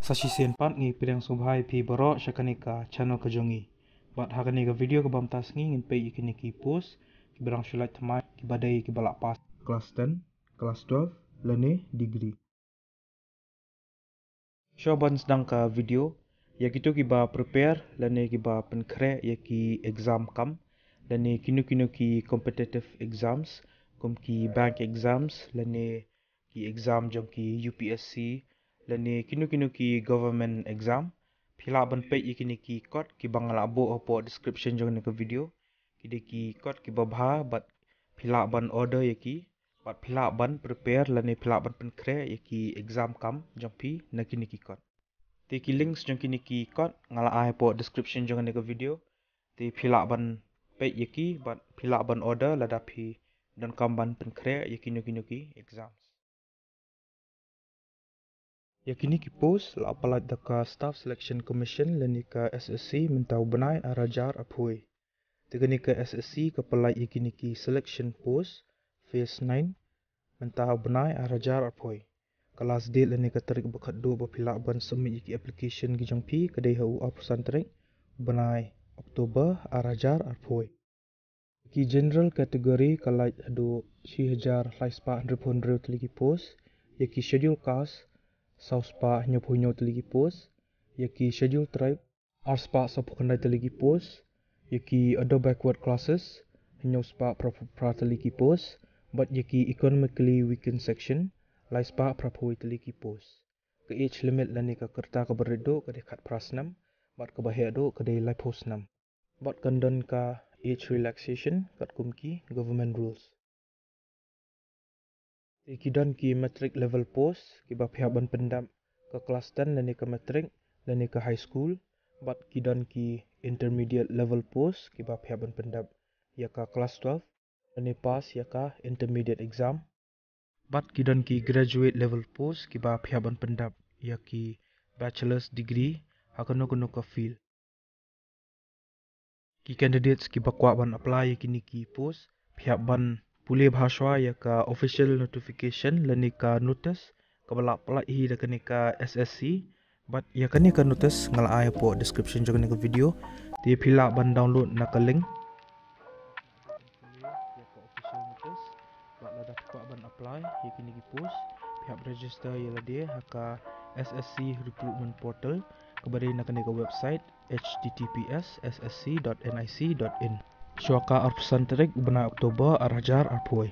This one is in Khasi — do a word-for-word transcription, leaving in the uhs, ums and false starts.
Sa shisien pat ngi pdiang sngewbha ïa phi baroh sha kane ka channel ka jong ngi. Bad ha kane ka video kaba mynta ka sngi ngin peit ïa kine ki post kiba dang shu lait thymmai kiba dei kiba la pass class ten, class twelve lane degree. Shuwa ban sdang ka video, ïa kito kiba prepare lane kiba pynkhreh ïa ki exam kam lane kino kino ki competitive exams, kum ki bank exams lane ki exam jong ki U P S C lane kino kino ki government exam, phi lah ban peit ïa kine ki kot kiba nga la buh hapoh description jong kane ka video. Ki dei ki kot kiba bha bad phi lah ban order ïa ki bad phi lah ban prepare lane phi lah ban pynkhreh ïa ki exam kam jong phi na kine ki kot. Te ki links jong kine ki kot nga la ai hapoh description jong kane ka video. Te phi lah ban peit ïa ki bad phi lah ban order lada phi donkam ban pynkhreh ïa kino kino ki exams. Ïa kine ki post la pyllait da ka Staff Selection Commission lane ka S S C mynta u bnai ar hajar arphew. Te kane ka S S C ka pyllait ïa kine ki selection post phase nine mynta u bnai ar hajar arphew. Ka last date lane ka tarik ba khatduh ba phi lah ban submit ïa ki application ki jong phi ka dei ha u arphew san tarik bnai October ar hajar arphew. Ki general category ka lait haduh shi hajar lai spah hynriewphew hynriew tylli ki post, ïa ki schedule caste saw spah hynñiewphew hynñiew tylli ki post, ïa ki schedule tribe ar spah sawphew khyndai tylli ki post, ïa ki other backward classes hynñiew spah phraphew phra tylli ki post, bad ïa ki economically weakened section lai spah phraphew tylli ki post. Ka age limit lane ka rta kaba rit duh ka dei khatphra snem, bad kaba heh duh ka dei laiphew snem. Bad kan don ka age relaxation katkum ki government rules. Te ki don ki matric level post kiba phi hap ban pyndep ka class ten lane ka matric lane ka high school, bad ki don ki intermediate level post kiba phi hap ban pyndep ïa ka class twelve lane pass ïa ka intermediate exam. Bad ki don ki graduate level post kiba phi hap ban pyndep ïa ki bachelor's degree ha kano kano ka field. Ki candidates kiba kwah ban apply ïa kine ki post phi hap ban pule bha shuwa ïa ka official notification lane ka notice kaba la pyllait hi da kane ka S S C. Bad ïa kane ka notice nga la ai hapoh description jong kane ka video. Te phi lah ban download na ka link. Ïa ka official notice. Bad lada phi kwah ban apply ïa kine ki post, phi hap register ïa lade ha ka S S C recruitment portal kaba dei na kane ka website H T T P S S S C dot N I C dot in. Shuwa ka arphew san tarik u bnai October ar hajar arphew.